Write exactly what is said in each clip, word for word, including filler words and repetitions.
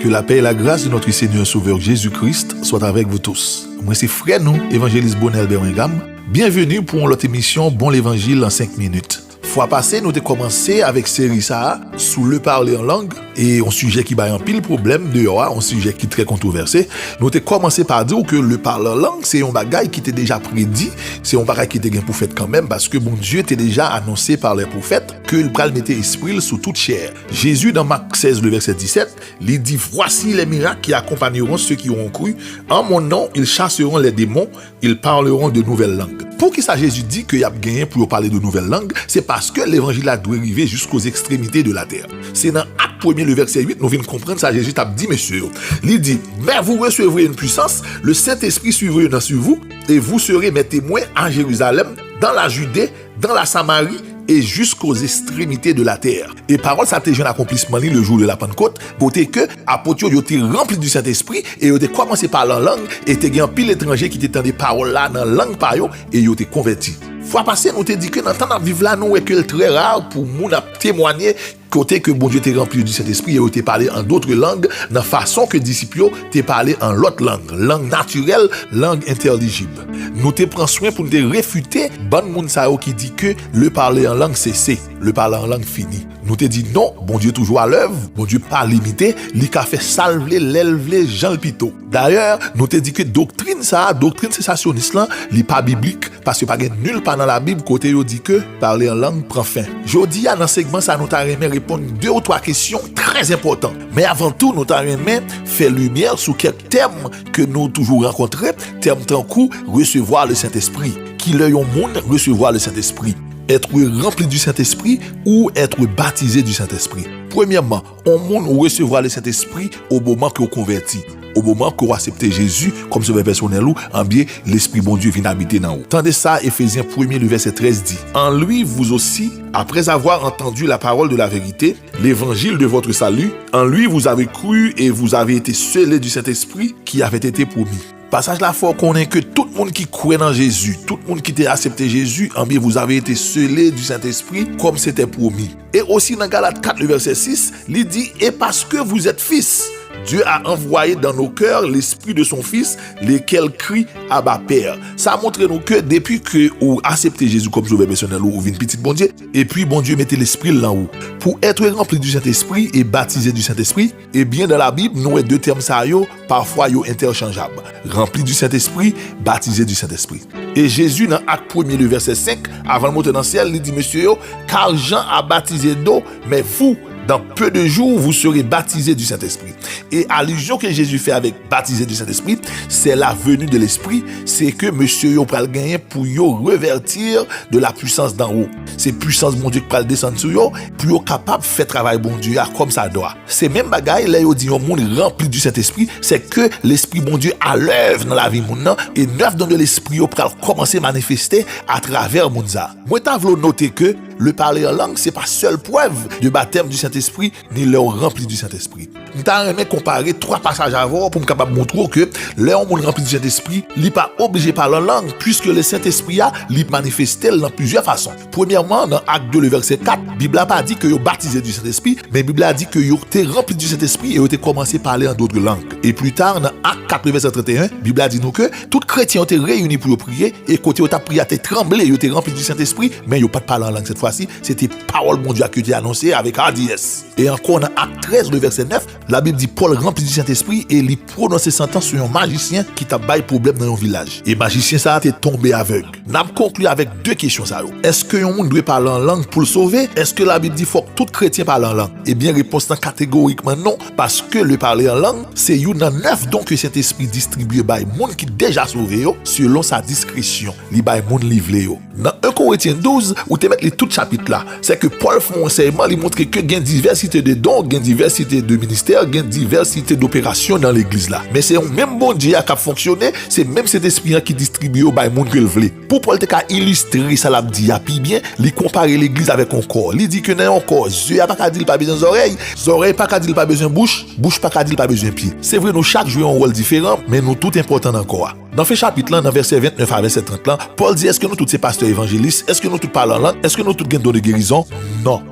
Que la paix et la grâce de notre Seigneur et Sauveur Jésus-Christ soient avec vous tous. Mwen se frè nou, Evanjelis Bonel Berwingam. Byenveni pou yon lòt emisyon Bon Levanjil an senk minit. Fwa pase, nou te kòmanse avèk seri sa a sou le parler en langue, e yon sijè ki bay anpil pwoblèm deyò a, yon sijè ki trè kontwovèse. Nou te kòmanse pa di w ke le parler en langue, se yon bagay ki te deja predi, se yon bagay ki te gen pou fèt kanmenm, paske Bondye te deja anonse pa lè pwofèt ke l pral mete espri l sou tout chè. Jezi, nan Mak sèz, le vèsè disèt, li di, Voici les miracles qui accompagneront ceux qui auront cru. En mon nom, ils chasseront les démons, ils parleront de nouvelles langues. Poukisa Jezi di ke y ap genyen pou yo pale de nouvèl lang? Se paske levanjil la dwe rive jusqu'aux extrémités de la terre. Se nan Ak premye, le vèsè uit, nou vin konprann sa Jezi t ap di mesye yo. Li di, Mais vous recevrez une puissance, le Saint-Esprit survenant sur vous, et vous serez mes témoins à Jérusalem, dans la Judée, dans la Samarie et jusqu'aux extrémités de la terre. E pawòl sa te jwenn akonplisman li le jour de la Pentecôte, kote ke apot yo, yo te ranpli di Sentespri e yo te kòmanse pale an lang, e te gen anpil etranje ki te tande pawòl la nan lang pa yo e yo te konvèti. Fwa pase, nou te di ke nan tan n ap viv la, nou wè ke l trè ra pou moun ap temwanye kote ke Bondye te ranpli yo di Sentespri e yo te pale an dòt lang nan fason ke disip yo te pale an lòt lang, lang natirèl, lang entèlijib. Nou te pran swen pou n te refite bann moun sa yo ki di ke le parler en langue sese, le parler en langue fini. Nou te di non, Bondye toujou alèv, Bondye pa limite, li ka fè sa l vle, lè l vle, jan l pito. Dayè, nou te di ke doktrin sa a, doktrin sensasyonis lan, li pa biblik, paske pa gen nil pa nan Labib kote yo di ke pale an lang pran fen. Jodi a, nan segman sa, nou ta renmen reponn de ou twa kesyon trè enpòtan. Men avan tou, nou ta renmen fè limyè sou kèk tèm ke nou toujou rankontre, tèm tankou resevwa le Sentespri. Kilè yon moun resevwa le Sentespri? Être rempli du Saint-Esprit ou être baptisé du Saint-Esprit? Premyèman, yon moun resevwa le Sentespri o moman ke w konvèti, o moman ke w aksepte Jezi kòm Sovè pèsonèl ou, anbyen, Lespri Bondye vin abite nan ou. Tande sa Efezyen premye, le vèsè trèz di, En lui, vous aussi, après avoir entendu la parole de la vérité, l'évangile de votre salut, en lui vous avez cru et vous avez été scellés du Saint-Esprit qui avait été promis. Pasaj la fè w konnen ke tout moun ki kwè nan Jezi, tout moun ki te aksepte Jezi, anbyen, vous avez été scellés du Saint-Esprit, comme c'était promis. E osi nan Galat kat, le vèsè sis, li di, Et parce que vous êtes fils, Dieu a envoyé dans nos cœurs l'esprit de son Fils, lequel crie, Abba, Père. Sa montre nou ke depi ke ou aksepte Jezi kòm Sovè pèsonèl ou, ou vin pitit Bondye, epi Bondye mete Lespri l nan ou. Pour être rempli du Saint-Esprit et baptisé du Saint-Esprit, Ebyen, nan Labib, nou wè de tèm sa yo, pafwa yo entèchanjab. Rempli du Saint-Esprit, baptisé du Saint-Esprit. E Jezi, nan Ak premye, le vèsè senk, avan l monte nan syèl, li di mesye yo, Car Jean a baptisé d'eau, mais vous, dans peu de jours, vous serez baptisés du Saint-Esprit. E alizyon ke Jezi fè avèk baptisé du Saint-Esprit, c'est la venue de l'Esprit, se ke mesye yo pral genyen pou yo revèti de la puissance d'en haut. Se pwisans Bondye ki pral desann sou yo, pou yo kapab fè travay Bondye a kòm sa dwa. Se menm bagay lè yo di yon moun rempli du Saint-Esprit, se ke Lespri Bondye alèv nan lavi moun nan, e nèf don de Lespri yo pral kòmanse manifeste atravè moun sa. Mwen ta vle w note ke le parler en langue, se pa sèl prèv de baptême du Saint-Esprit, ni lè w rempli du Saint-Esprit. M ta renmen konpare twa pasaj avè w pou m kapab montre w ke lè yon moun ranpli di Sentespri, li pa oblije pale an lang, piske le Sentespri a, li manifeste l nan plizyè fason. Premyèman, nan Ak de, le vèsè kat, Bib la pa di ke yo batize di Sentespri, men Bib la di ke yo te ranpli di Sentespri e yo te kòmanse pale an dòt lang. E pli ta, nan Ak kat, le vèsè trannteyen, Bib la di nou ke tout kretyen yo te reyini pou yo priye, e kote yo t ap priye a te tranble, yo te ranpli di Sentespri, men yo pa t pale an lang sèt fwa si, se te pawòl Bondye a ke yo te anonse avèk hadiyès. E ankò nan Ak trèz, le vèsè nèf, Labib di Pòl ranpli di Sentespri e li pwononse santans sou yon majisyen ki t ap bay pwoblèm nan yon vilaj. E majisyen sa a te tonbe avèg. N ap konkli avèk de kesyon sa yo. Èske yon moun dwe pale an lang pou l sove? Èske Labib di fòk tout kretyen pale an lang? Ebyen, repons lan kategorikman non, paske le parler en langue, se youn nan nèf don ke Sentespri distribye bay moun ki deja sove yo, selon sa diskresyon li bay moun li vle yo. Nan en Korentyen douz, ou te mèt li tout chapit la. Sèke Pòl fè yon ansèyman, li montre ke gen divèsite de don, gen divèsite de ministè, gen divèsite doperasyon nan legliz la. Men se yon menm Bondye a k ap fonksyone, se menm Sentespri an ki distribye yo bay moun ke l vle. Pou Pòl te ka ilistre sa l ap di a pi byen, li konpare legliz avèk yon kò. Li di ke nan yon kò, zye a pa ka di l pa bezwen zòrèy, zòrèy pa ka di l pa bezwen bouch, bouch pa ka di l pa bezwen pye. Se vre, nou chak jwe yon wòl diferan, men nou tout enpòtan nan kò a. Nan fen chapit lan, nan vèsè vennèf a vèsè trant lan, Pòl di, èske nou tout se pastè evanjelis? Èske nou tout pale an lang? Èske nou tout gen don de gerizon? Non.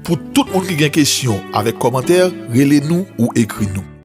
Pou tout moun ki gen kesyon avèk kòmantè, rele nou ou ekri nou.